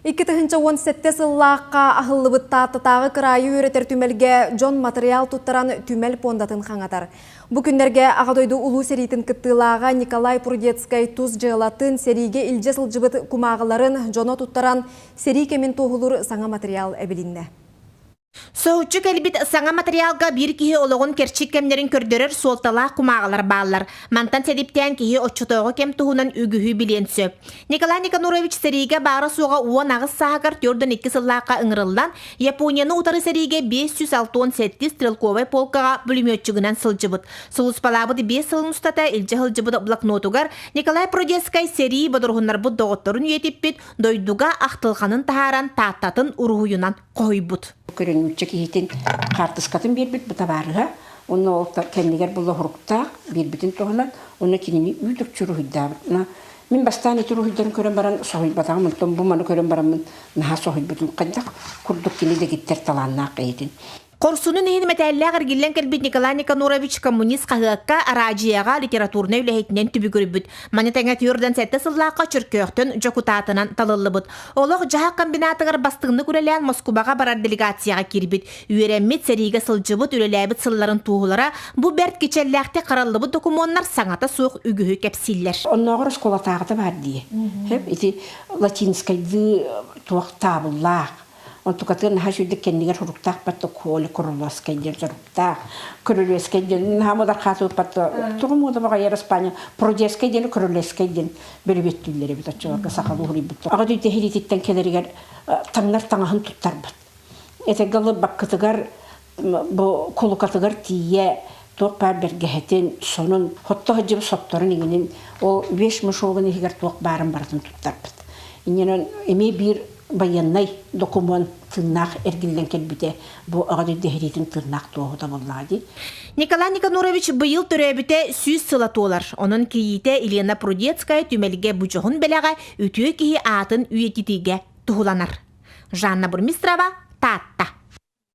2017 сыллаахха аһыллыбыт Тааттатааҕы кыраайы үөрэтэр түмэлгэ дьон матырыйаал туттаран түмэл пуондатын хаҥатар. Бу күннэргэ Аҕа дойду Улуу сэриитин кыттыылааҕа Николай Прудецкай тус дьыалатын, сэриигэ илдьэ сылдьыбыт кумааҕыларын дьоно туттаран сэрии кэмин туоһулуур саҥа матырыйаал эбилиннэ. Соһуччу кэлбит саҥа матырыйаалга биир киһи олоҕун кэрчик кэмнэрин көрдөрөр суолталаах кумааҕылар бааллар. Мантан сэдиптээн киһи оччотооҕу кэм туһунан үгүһү билиэн сөп. Николай Никанорович сэриигэ баара-суоҕа 18 сааһыгар 42 сыллаахха ыҥырыллан, Японияны утары сэриигэ 567 стрелковай полкаҕа пулеметчигынан сылдьыбыт. Сулууспалаабыт 5 сылын устата илдьэ сылдьыбыт блокнотугар Николай Прудецкай сэрии бодоруһуннарбыт доҕотторун үйэтиппит, дойдуга ахтылҕанын таһааран Тааттатын уруһуйунан хоһуйбут. Көрүнүүччэ киһитин хаартыскатын биэрбит бу табаарыһа, уонна ол кэннигэр була уһуруктаах биэрбитин туһунан, уонна кинини үүт-үкчү уруһуйдаабыт. Мин бастаан ити уруһуйдарын көрөн баран соһуйбатаҕым, онтон бу маны көрөн бараммын наһаа соһуйбутум. Хайдах курдук кини дэгиттэр талааннаах бэйэтин. Хорсунун иһин мэтээллээх эргиллэн кэлбит Николай Никанорович коммунист хаһыакка, араадьыйаҕа литературнай үлэһитинэн түбүгүрбүт. Маны тэҥэ 47 сыллаахха Чөркөөхтөн дьокутаатынан талыллыбыт. Олох-дьаһах комбинатыгар бастыҥнык үлэлээн Москубаҕа барар делегацияҕа киирбит. Үөрэммит, сэриигэ сылдьыбыт, үлэлээбит сылларын туоһулара бу бэрт кичэллээхтик хараллыбыт докумуоннар саҥата суох үгүһү кэпсииллэр. Оннооҕор оскуолатааҕыта баар дии. Ити латинскайдыы туох таабыллаах Онтукатын наһаа үчүгдүк кэннигэр суруктаах батта Коля Куруловскай диэн суруктаах. Көрүлүөскэй диэн наһаа муодархаатыбыт тугу муода баҕайар Испания Прудецкай диэн Көрүлүөскэй диэн бөрүбүөттүүллэр эбит оччолорго сахалыы уһуруйбуттар. Аҕа дойду иһириититтэн кэлэригэр таҥнар таҥаһын туттарбыт. Этэргэ дылы баккытыгар бу кулукатыгар тиийэ туох баар бэргэһэтин, сонун, хотто сылдьыбыт сотторун иҥинин ол вещмешогун иһигэр туох баарын барытын туттарбыт. Иннинэн эмиэ биир байыаннай докумуон тыыннаах эргиллэн кэлбитэ бу аҕа дойду сэриитин тыыннаах туоһута буоллаҕа дии. Николай Никанорович быйыл төрөөбүтэ 100 сыла туолар. Онон кийиитэ Елена Прудецкая түмэлгэ бу дьоһун бэлэҕэ үтүө киһи аатын үйэтитиигэ туһуланар. Жанна Бурмистрова, Таатта.